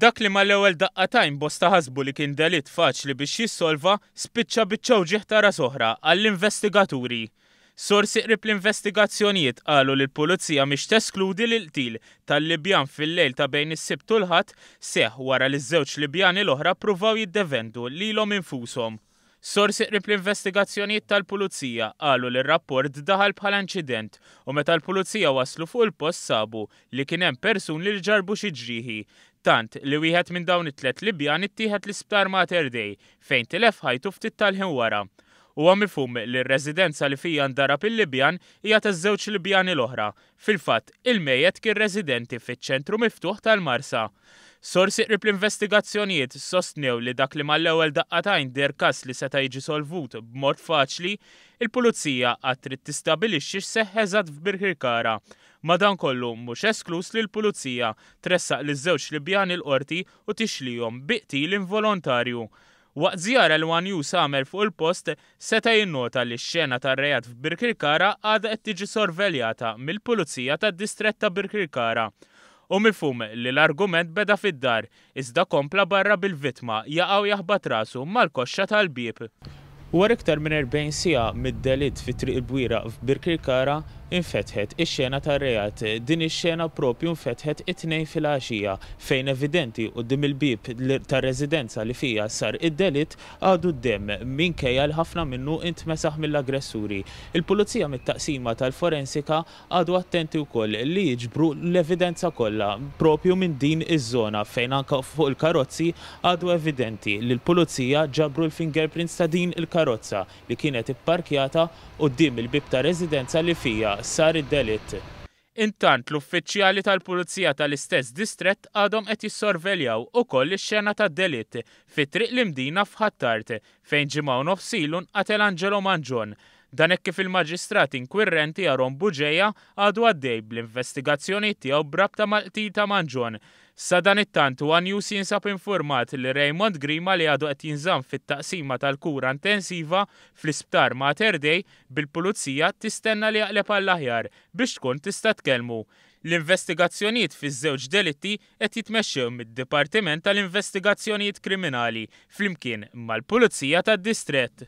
Dak li mal-ewwel daqqa t'għajn bosta ħasbu li kien delitt faċli biex jissolva, spiċċa biċċa wġigħ ta' ras oħra għall-investigaturi. Sorsi qrib l-investigazzjonijiet qalu li l-Pulizija mhix teskludi li l-qtil tal-Libjan fil-lejl ta' bejn is-Sibt u l-Ħadd seħħ wara li ż-żewġ Libjani l-oħra ppruvaw jiddefendu lilhom infushom. Sorsi qrib l-investigazzjonijiet tal-Pulizija qalu li r-rapport daħal bħala inċident u meta l-Pulizija waslu fuq il-post sabu li kien hemm persuni li ġarrbu xi ġrieħi, tant li wieħed minn dawn it-tlett Libjani ttieħed l-Isptar Mater Dei fejn tilef ħajtu ftit tal-ħin wara. Huwa mifhum li r-residenza li fiha ndarab il-Libjan hija taż-żewġ Libjani l-oħra. Fil-fatt, il-mejjet kien residenti fiċ-ċentru miftuħ tal-Marsa. Sorsi qrib l-investigazzjonijiet sostnew li dak li mal-ewwel daqqa t'għajn deher każ li seta' jiġi solvut b'mod faċli, il-Pulizija għad trid tistabilixxi x'seħħ eżatt f'Birkirkara. Madankollu, mhux eskluż li l-Pulizija tressaq liż-żewġ Libjani l-Qorti u tixlihom bi qtil involontarju. Waqt żjara li one News għamel fuq il-post, seta' jinnota li x-xena tar-reat f'Birkirkara għadha qed tiġi sorveljata mill-Pulizija tad-Distrett ta' Birkirkara. Hu mifhum li l-argument beda fid-dar, iżda kompla barra bil-vittma jaqa' u jaħbat rasu mal-koxxa tal-bieb. Wara iktar minn 40 siegħa mid-delitt fi Triq il-Bwieraq f'Birkirkara, infetħet ix-xena tar-reat. Din ix-xena proprju nfetħet it-Tnejn filgħaxija, fejn evidenti quddiem il-bieb tar-residenza li fiha sar id-delitt għadu d-demm, minkejja li ħafna minnu intmesaħ mill-aggressuri. Il-Pulizija mit-Taqsima tal-Forensika qagħdu attenti wkoll li jiġbru l-evidenza kollha proprju minn din iż-żona fejn anke fuq il-karozzi għadu evidenti li l-Pulizija ġabru l-fingerprints ta' din il-karozza li kienet ipparkjata quddiem il-bieb ta' residenza li fiha sar id-delitt. Intant, l-uffiċjali tal-Pulizija tal-istess distrett għadhom qed jissorveljaw ukoll ix-xena tad-delitt fi Triq l-Imdina f'Ħ'Attard, fejn ġimgħa u nofs ilu nqatel Angelo Mangion. Dan hekk kif il-Maġistrat inkwirrenti Aaron Bugeja għadu għaddej bl-investigazzjonijiet tiegħu b'rabta mal-qtil ta' Mangion. Sadanittant, one News jinsab infurmat li Raymond Grima li għadu qed jinżamm fit-taqsima tal-kura intensiva fl-Isptar Mater Dei bil-Pulizija tistenna li jaqleb għall-aħjar biex tkun tista' tkellmu. L-investigazzjonijiet fiż-żewġ delitti qed jitmexxew mid-Dipartiment tal-Investigazzjonijiet Kriminali flimkien mal-Pulizija tad-Distrett.